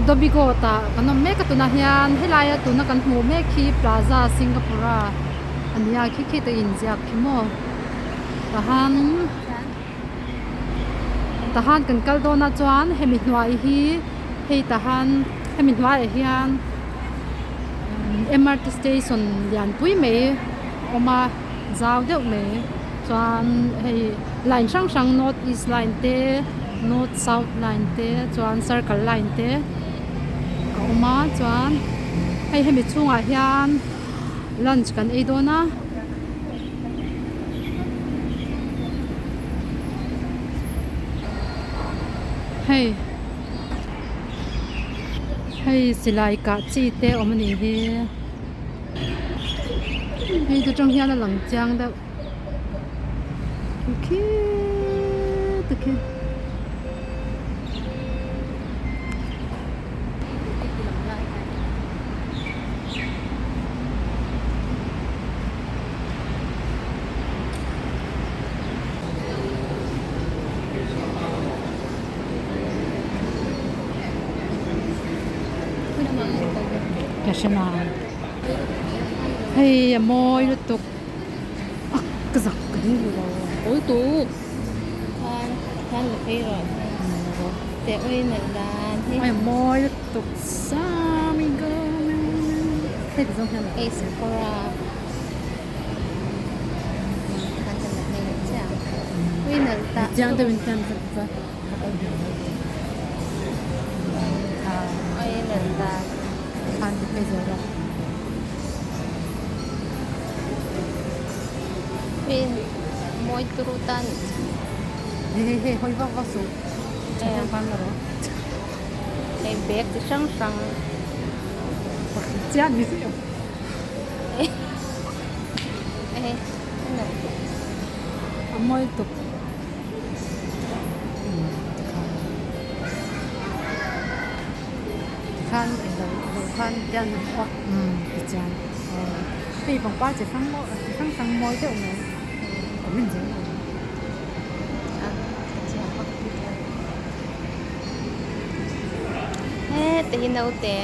Dhoby Ghaut ah kan awm mek a tunah hian helaia tuna kan hmuh mek hi Plaza Singapura a ni a khi khi te inziak khi maw tahan tahan kan kal dawn ah chuan hemi hnuai hi hei tahan hemi hnuaiah hian M R T station lianpui mai a awm a zau deuh mai chuan hei line hrang hrang north east line te north south line te chuan circle line te a awm a chuan hei hemi chhungah hian lunch kan ei dawn a. Hei hei silai kah chi te awm a nih hi hei te tang hian a lang chiang deuh khi te khi. Ka hre nang hei a mawi lutuk a ka zak ka ding duh lo pawi tuk khan khan la phei rawh teh awi nalh dan hi a mawi lutuk samigo hei ti zawng hian hei sephora Chiang deuhin hian ka va khan ti phei zel rawh. Hei hei hei hawi vak vak suh tha deuh khan la rawh. Hei bag chi hrang hrang. Chiang ni si. A mawi tuk. Tikhan ilo lo khan tian umm tichuan hei pangpar chi hrang maw chi hrang hrang mawi deuh mai comment zel lo. Heta hi naute.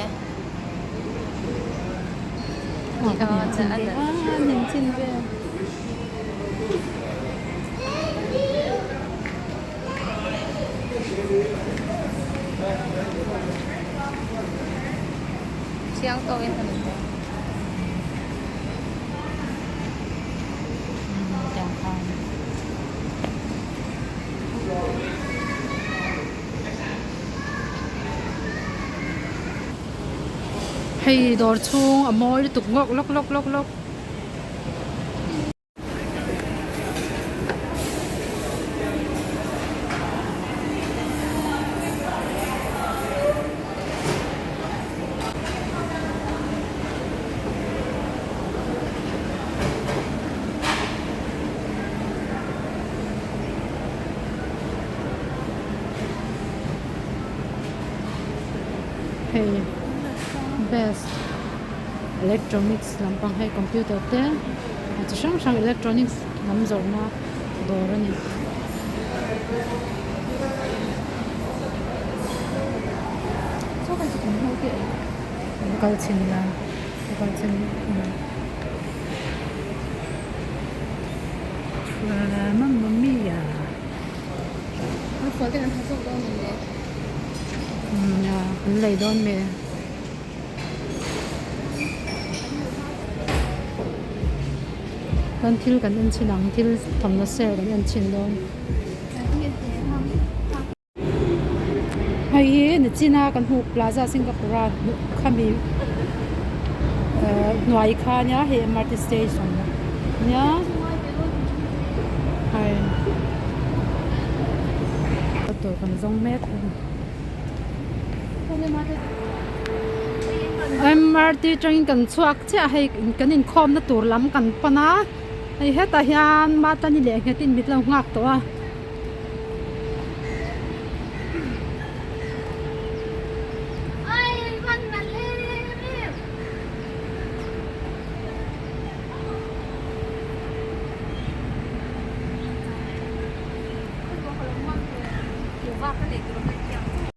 Chiang tawkin han awm tawh. Hei dawr chhung a mawi lutuk ngawk lawk lawk lawk lawk. Hei best electronics lampang hei computer te a chi hrang hrang electronics lam zawrhna dawr a ni. Kal chhin la kal chhin Mamma mia. An lei dawn mi. Chuan thil kan en chhin ang thil thawmhnaw sale kan en chhin dawn. Hei hi Nichina kan hmuh Plaza Singapore a khami hnuai kha ania hei M R T station ania hei tur kan zawng mek a ni. M R T atangin kan chhuak chiah a hei kan inkhawmna tur lam kan pan a hei hetah hian Matani leh Nghetin min lo nghak tawh a.